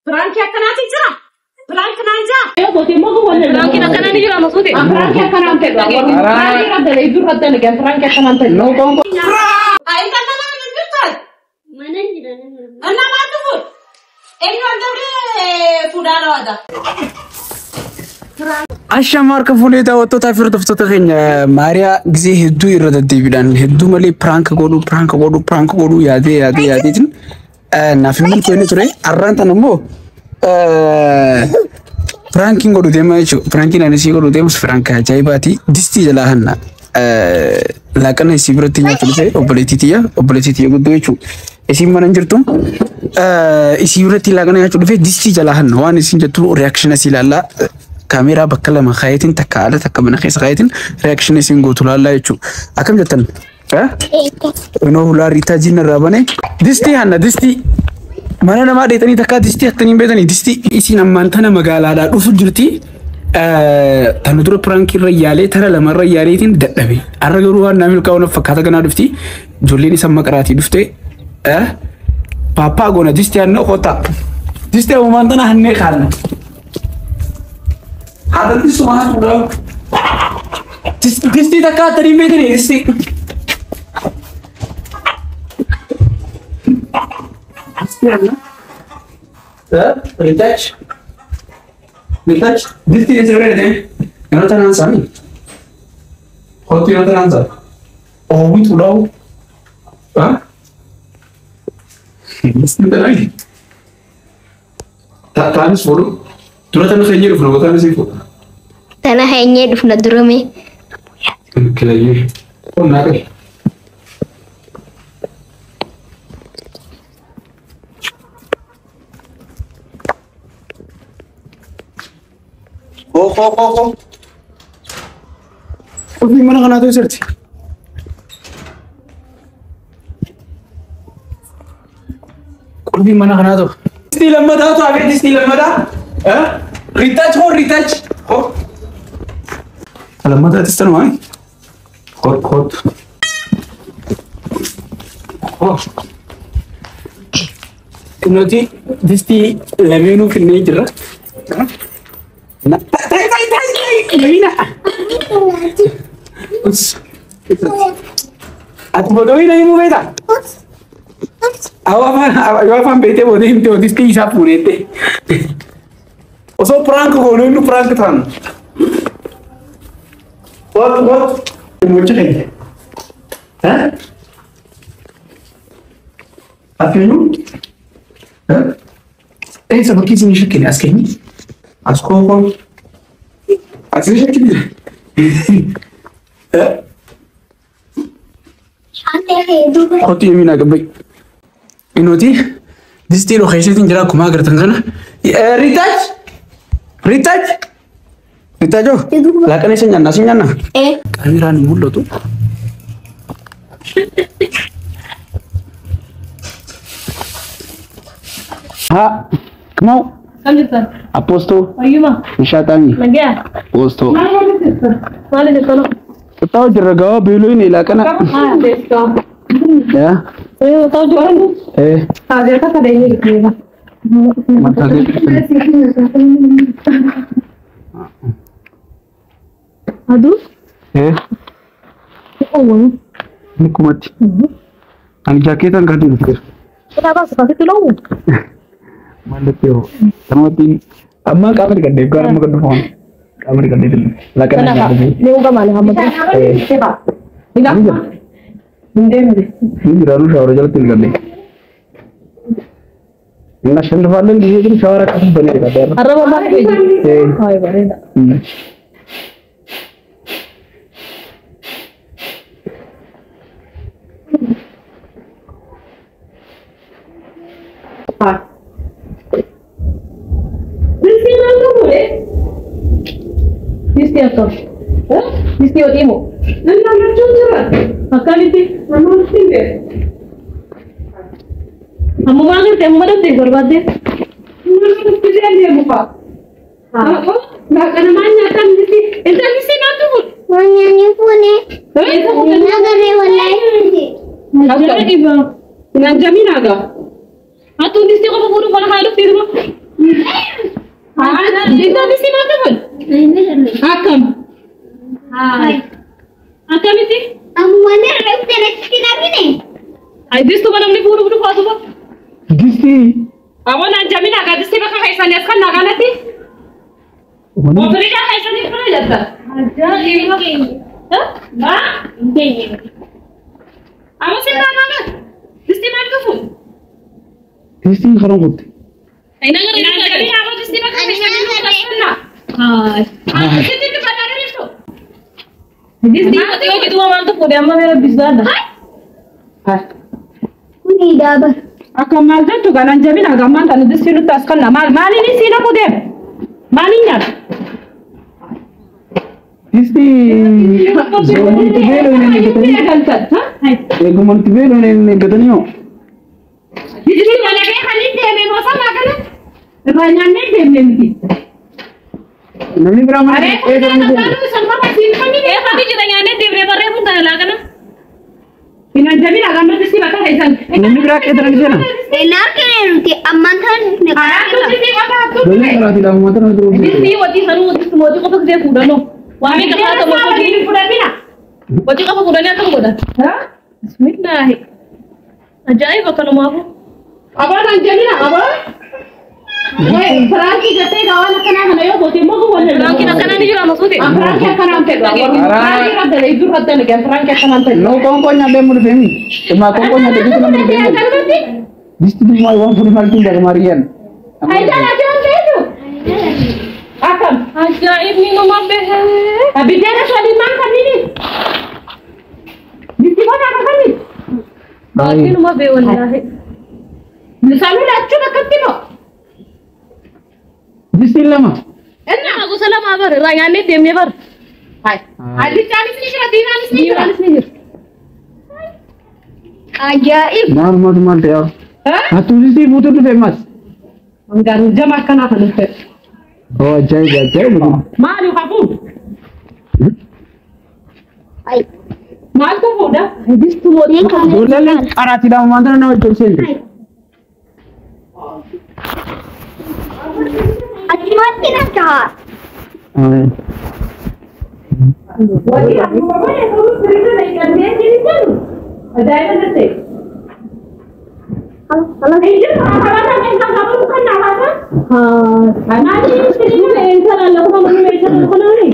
Prank akkanaati jira. Prank naan jaa. Prankiin akkanaa ni jira masuuti. Prank akkanaan ta'e. Prank irra dalee dura dalee prank akkanaan ta'e. No konko. Intala mana hin jirtu. Mana hin jiran. Anna maal dhufu? Eenyu an dabree fuudhaa raawwata. Ashamaa harka fuunee daawwattootaa fi hordoftoota keenya Maariyaa gisee hedduu irra deddeebiidhaan hedduu malee prank godhuu prank godhuu prank godhuu yaadee yaadee yaadeetiin naaf hin milkoofne ture. Har'aan tan immoo prankiin godhu deema jechuudha. Prankiin ani sii godhu deemus prank ajaa'ibaati. Distii jalaa hanna laaqana isii biratti nyaachuu dhufe obboleettii tiyya obboleettii tiyya guddoo jechuudha. Isiin mana hin jirtu. Isii biratti laaqana nyaachuu dhufe distii jalaa hanna waan isiin jettu reaction asii ilaallaa. Kaameeraa bakka lama kaayetiin takka ala takka mana keessa kaayetiin reaction isiin gootu laallaa jechuudha. Akkam jettan? Inoo hulaa riitaa jiin irraa bane. Distii hanna distii. Mana namaa dheetanii takkaa distii hattanii hin beekanii distii isiin ammaan tana magaalaadhaa dhufu jirti. Tana dura piraankii irra yaalee tara lama irra yaaleetiin dadhabe. Har'a garuu waan naa milkaa'u fakkaata ganaa dhufti. Ijoolleen isa maqaraatii dhufte. Paappaa goona distii hanna qotaa. Distii ammaan tana hannee kaanna. Haadha suma haatuudha. Distii takka hattanii hin beekanii distii. Distii hanna. Retouch. Retouch. Distii eessa bira deeme? Yeroo tanaan saami. Kootu yeroo tanaan saami. Oowwitu dhawu. Distiin tanaan. Taanis fuudhu. Dura tana keenyee dhufna gotaan isii fuudha. Tana heenyee dhufna durame. Kilayyee. Qonnaa qabi. Koo koo koo koo. Qulfii mana kanaatu sirti. Qulfii mana kanaatu. Distii lammataatu hafee distii lammataa. Retouch hoo retouch. Hoo. Lammataatis tanuma. Hot hot. Hoo. Nuti distii lameenuu finnee jirra. Tai tai tai tai. Lamina. Ati boodoo na himuu beektaa? Yoo afaan beektee boodee himtee distii isaa fuuneette. Osoo prank goonu inni prank ta'an. What what? Mocha keenya. Ati Eessa bakki isin shakkine as keenyi? As koo koo. As isin shakkine. Qotii yemiin gabbay. Inoti distii dhokeesseetiin jira akkuma agartan kana. Retouch! Retouch! Retouch hoo? Laaqana isa nyaanna isin nyaanna? Kaameraan hin mul'atu. Haa, kumau. Kam jirtan? Apostoo. Fayyuma. Nishaataami. Nagaa. Apostoo. Maal jirtan? Taa'u jirra gawaa beeloo inni laaqana. Yaa. Ta'u jiran. Taazeerka sadeenii jirti. Aduu. Oowwan. Nikkumatti. Ani jaakeetaan kan dhufu. Kitaaba asitti loowwu. Mallattoo. Kanumatti amma qaama dhiqadhee gara amma kan dhufu qaama dhiqadhee laaqana nyaatame. Ni uga maali hammatu. Hin deemne. Ni jiraanu shaawara jalatti dhiqadhee. እናሸንፋለን ጊዜ ግን ሻወር አቀፍ በኔ ጋር Arraba maal ta'e? Hayi bareeda. Distii maal qabu re? Distii akkam? Distii hotii moo? Akkamitti? Ammumaa gartee amma dhabdee barbaadde? Nyaanni fuune. Nagarree wallaahi. Ajaa'iba! Hattuun distii qofa fuudhuuf mana kana dhuftee dura. Hai. Akkamitti? Amma wanni irra achitti hin argine. Hai distuma namni fuudhuuf dhufu asuma. Distii. Aboo naan jamina gaa distii bakka keessanii as kan naaganatti. Ofirraa keessanii fira jetta. Ajaa'iba. Ha? Amma sirraa naagan. Distii maal dhufu? Distiin karoon kutte. Naan jamina aboo distii bakka keessanii dhufu as kanna. Hai. Akkasitti dubbataa jirtu. Distii yoo jedhu maaltu fuudhee amma meera bisbaadha. Kuni daaba. Akka maal jettu kanaan jabina gammaan tan distii nutti as kanna maal maaliin isii naqu deema? Maaliin nyaata? Distii zooniitti beeloo hin eeggatanii. Eegumatti beeloo hin eeggatanii hoo? Distii dalagee kan hin deeme moosaa kana irraa nyaannee deemne miti. Namni biraa mana Aree eeggatanii kun deemu. kan salphaa siin kan Ee fati jira nyaannee deemnee barree kun tana laaqana. Hin jabina gammaan distii bakka keessan. Namni biraa qeetanii seena. Hin argine nuti ammaan tan dhufne Karaa karaa distii bakka hattuu. Doonii karaatii lama tana dura. Distii wajjin sanuu wajjin mootii qofa gisee fuudhanoo. Waa meeqa faata mootii Fudhatina. wajjin qofa fuudhanii akkam godhan. Bismillaahi. Ajaa'iba kanumaafuu. Aboo naan jabina aboo. Firaankii jettee gaawwan akkanaa kana yoo goote immoo kun Firaankiin akkanaa ni jira masuuti. Firaankii akkanaan fedhu. Firaankii irra dalee dura dalagee firaankii akkanaan fedhu. No qoonqoo nyaadhee murteemi. Ima qoonqoo nyaadhee jitu namni murteemi. Distii duwwaa waan fuudhu maaltiin daga maariyaan. Ayidaan ajaa'ib beeku. Akkam. Ajaa'ibni nama bahee. Biddeena sadii maal kannini? Distii qofa akka kamii? Baay'ee nama bahee wallaahi. Sanuu lachuu bakkatti moo? Distiin lama. Inni gosa lama bara irraa nyaannee deemnee bara. Hai. Adichaanis ni jira diimaanis ni jira. Diimaanis ni jira. Ajaa'ib. Maal maal maal ta'e? Hattuu distii fuutuu dhufe ammas. Garuu jama akkanaa kan dhufe. Oo ajaa'iba ajaa'iba. Maali hafuun? Ay. Maaltu fuudha? Distuu mootii. Ijoolleen qaraatii lama maal tana nama ijoolleen. Achumatti na ta'a. Wajji akkuma godhe ta'uu sirriitti eeggatee jiru. Ajaa'iba natti. Ijji karaa kan kan qabu kan naafata. Maali sirriitti Meeshaan lafa manni meeshaan lafa naani.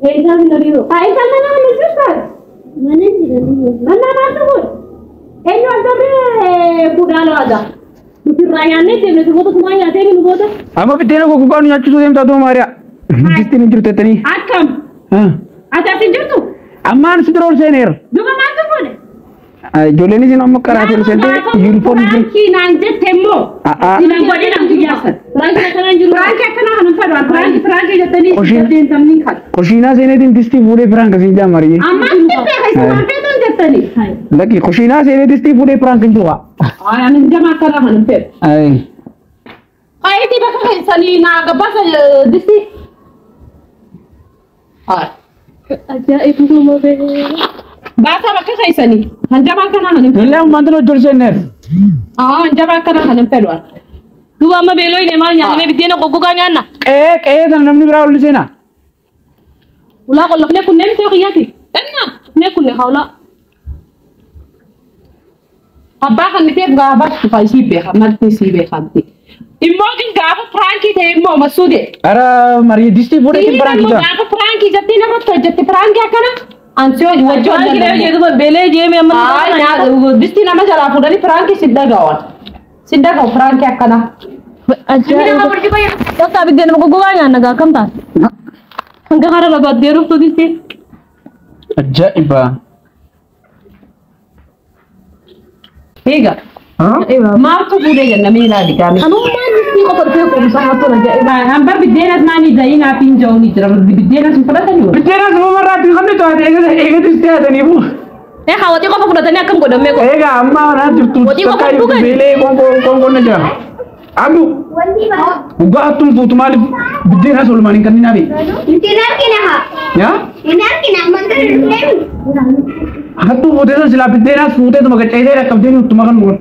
Meeshaan hin ariiroo. Faayidaa mana nu jirta. Mana jira. Mana maaltu fuudha? Eenyu aldarree fuudhaa laata? Nuti irraa nyaannee deemne sirboota sumaa nyaatee nu booda. Amma biddeena goggogaa nu nyaachisuu deemtaa tuma maariyaa. Distiin hin jirtu jettanii. Akkam. Ati as hin jirtu? Ammaan si dura ol seeneera. Duba maaltu fuudhe? Ijoolleen isin amma qaraatii ol seentee yuunifoormii jiru. Firaankii naan jette immoo. Sinan godhe naan guyyaa. Firaankiin akkanaa hin jiru. Firaankii akkanaa kan hin fedhu. Firaankii firaankii jettanii Qoshiin. deemtamni kan. Koshiinaa seeneetiin distii fuudhee piraank siin jaa mari'ee. Ammaan beeka isa waan feetan jettanii. Lakki koshiinaa seenee distii fuudhee piraank hin jiru. Ani jama akkanaa kan hin fedhu. Qaayiti bakka keessanii naa gabaasa distii. Ajaa'iba nama bahee. Baasa bakka keessanii. Hanjama akkanaa kan hin fedhu. Illee ammaan tana hojii ol seeneera. Hanjama akkanaa kan hin fedhu. Duuba amma beeloo hin maal nyaannee biddeena goggogaa nyaanna. Qe'ee qe'ee sana namni biraa ol seenaa. Ulaa qollofnee kunneen bitee qiyyaati. Enna kunneen kunneen haulaa. Abbaa kan ta'eef gaafa dhufa isii beeka malti isii beekamti. Immoo gin gaafa piraankii ta'e immoo masuude. Ara marii distii fuudhee piraank jaa. Gaafa piraankii jettee namatti hojjette piraankii akkana ansiyoo wajjin Piraankii ta'e jedhu beelee jeemee amma. Distii nama jalaa fuudhanii piraankii si dhaga'an. Si dhaga'u piraankii akkana. Ajaa'iba. Bakka biddeena goggogaa nyaanna gaa akkam taate. Hanga hara barbaadee dhuftu distii. Ajaa'iba. Egaa maaltu fuudhee jenna mee ilaali gaame. Anummaan distii qofa dhufee qoomsaa haa tola ajaa'iba. Hambar biddeenas maanii dayinaa fi hin ja'uun jira biddeenas hin fudhatanii. Biddeenas mumarraatti hamni to'ate eega distii haataniifu. Ee hawwatii qofa fudhatanii akkam godhamee qofa. Eega amma naa jirtu Hojii qofa takka jirtu dhugan. beelee qoonqoo na jira. Abdu Wanti bara. dhugaa hattuun fuutu maaliif biddeenas oolmaan hin kenninaa bee? Nuti hin argine haa. Yaa? Hin argine ammaan tan dhufne. Hattuu fuutee sun silaa biddeenas fuuteetuma qaccayitee dhaqqabdee nuttuma kan dhugan.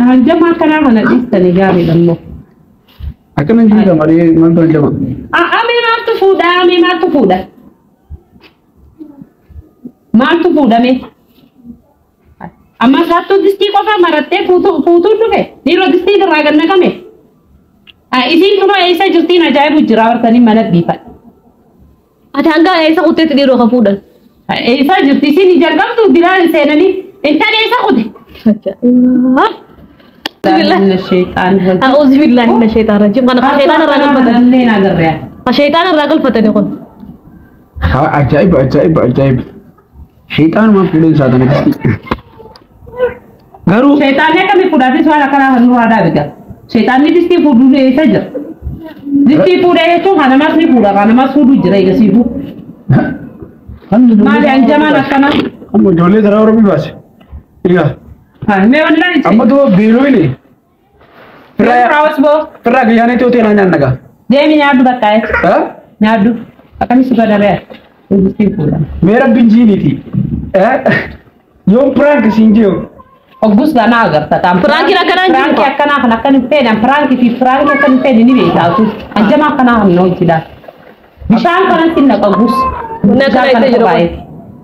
Hanjama akkanaa kana dhiistanii gaariidha immoo. Akkana hin jiru malee maaltu hanjama? Amee maaltu fuudha amee maaltu fuudha. Maaltu fuudhame? Amma saattuu distii qofa marattee fuutuun dhufe. Dhiiroo distii irraa gad naqame. Isiin kunoo eessa jirtiin ajaa'ibu jira bartanii mana dhiifadha. Ati hanga eessa kutteetti dhiiroo kan fuudhan? Eessa jirti isiin jalqabdu biraan seenanii intala eessa kute? Ajaa'iba. أعوذ بالله من الشيطان الرجيم. أنا شيطان الراجل فتن. شيطان الراجل فتن يقول. عجائب عجائب عجائب. شيطان ما فيلين سادنا كستي. غرو. شيطان يا كم يقول هذا سؤال أكره هنو هذا بيجا. شيطان نبي فودو ليه سجر. دستي فوده يشوف أنا ما سني فوده أنا ما سودو جرى يسيبو. ما لي أنجمان أكنا. أما جولي ترى وربي بس. إيه. أما تو بيرويني. فرا guyyaanii ta'uu ta'e naan nagaa. Deemi nyaadhu bakka ee. Nyaadhu. Akkami si godha Mee rabbiin jiiniiti. Yoon piraank siin jiru. Oggus ganaa agarta. Piraankiin akkanaa hin jiru. Piraankii akkanaa kan akkan hin fedhan piraankii fi piraankii akkan hin fedhan ni beektaatu. Anjama akkanaa kan hojii Bishaan kanan sin naqa oggus. Bishaan kana jiru.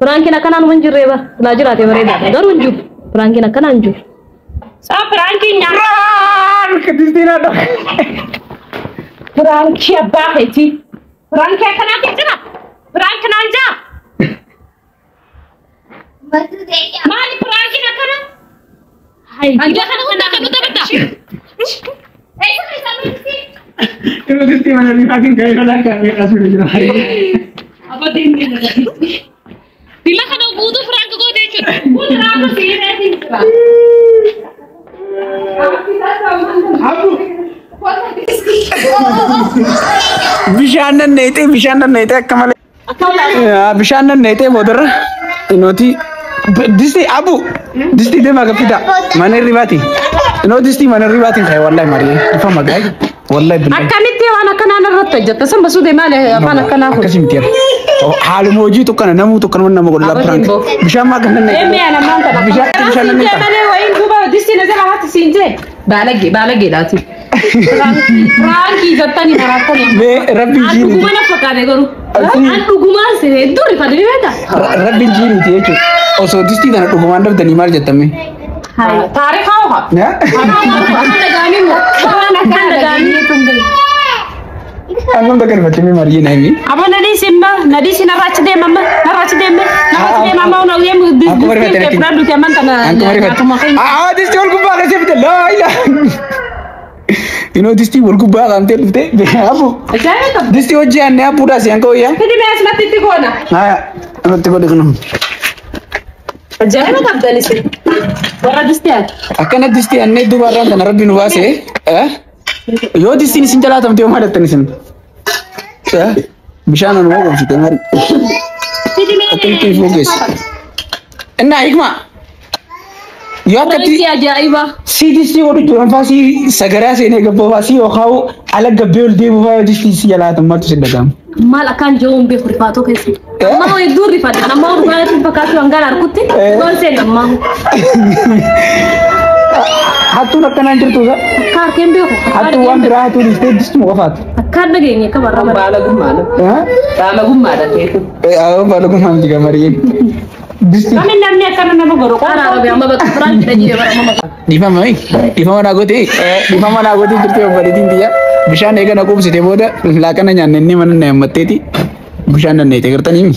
Piraankiin akkanaa numa hin jirree ba. Silaa jiraate bareedaadha. Garuu hin jiru. Piraankiin akkanaa hin jiru. Saa piraankiin nyaata. Distiin haadha. Piraankii abbaa keetii. Piraankii akkanaa jira. Piraankii naan jaa. Maali piraankiin akkana? Hanga kana hunda kan nuti taphata. Yeroo distii mana rifaatiin ka'ee lolaa ka'ee asii jira. Bila kana guutuu piraank goote jechuudha. Kun raakuu siireetiin jira. Abu. Bishaan nan neetee bishaan nan neetee akka malee. Bishaan nan neetee boodarra inooti distii abu distii deemaa gaffita mana hirribaati. Inoo distii mana hirribaatiin ka'e wallahi marii ifa magaa wallahi billahi. Akkamitti waan akkanaa irratti hojjetta san basuu deemaa afaan akkanaa kun. Akkasii miti haaluma hojii tokkana namuu tokkana nama godhu piraank bishaan maa kan nan neetee. Deemee anamaan kana. Bishaan nan neeta. Malee wayiin duuba distii na jala haati siin jee. Baalagee baalageedhaati. Piraankii jettanii marattanii. Mee rabbi An jiiniiti. dhuguma na fakkaate garuu. An dhugumaan si hedduu rifate ni beektaa? Rabbi jiiniiti jechuudha. Osoo distii kana dhugumaan dhabdanii maal jettame? Taarikaa oha. Akkan dhagaanii moo? Akkan dhagaanii. Akkam takka rifattee marii na himi. Abo nadhiisin ma nadhiisin narraachi deemama narraachi deeme narraachi deemama una uyem Akkuma rifatte distii natti. fudhadhuti amman tana Akkuma rifatte. Aa distii wal gubbaa keessa fide laa ilaa. Inoo distii wal gubbaa qaamtee dhufte abu. Ajaa'iba qabdi. Distii hojii annee abbuudhaa si hanqa wayyaa. Fidi mee asumatti itti goona. Haya irratti godhe kunum. Ajaa'iba qabdan isin. Warra distii ati. Akkana distii annee duuba irraan tana rabbi nu baase. Yoo distiin isin jalaatamte yoo maadattan isin. Bishaan anuma qobsite mari. Fidi mee. Akkamitti hin fogeessu. Innaa hikma. Yoo akkatti Piraankii ajaa'iba. si distii godhu jiran faa si sagaraa seenee gabboo faa si yookaan ala gabbee ol deemu faa yoo distii si jalaatan maaltu si dhaga'ama. Maal akkaan jiruun beeku rifaatoo keessa. Amma hoo hedduu rifadha. Amma hoo dhugaatti fakkaatu hangaan harkutti. Goon seen ammaa. Hattuun akkanaan jirtu isa. Akka harkeen beeku. Hattuun waan biraa hattuu dhiistee distuma qofaatu. Akkaan dhageenye akka barra bara. Baalagummaadha. Baalagummaadha keetu. Baalagummaa miti gamariin. Distii. Kami namni akkana nama godhu. Karaa rabi amma bakka piraankii dhajjee bara amma bakka. Dhiifama dhiifama naa gootee dhiifama naa gootee jirti obboleettiin tiyya bishaan eega na quubsite booda laaqana nyaanne inni mana na hammatteeti bishaan nanneete gartanii.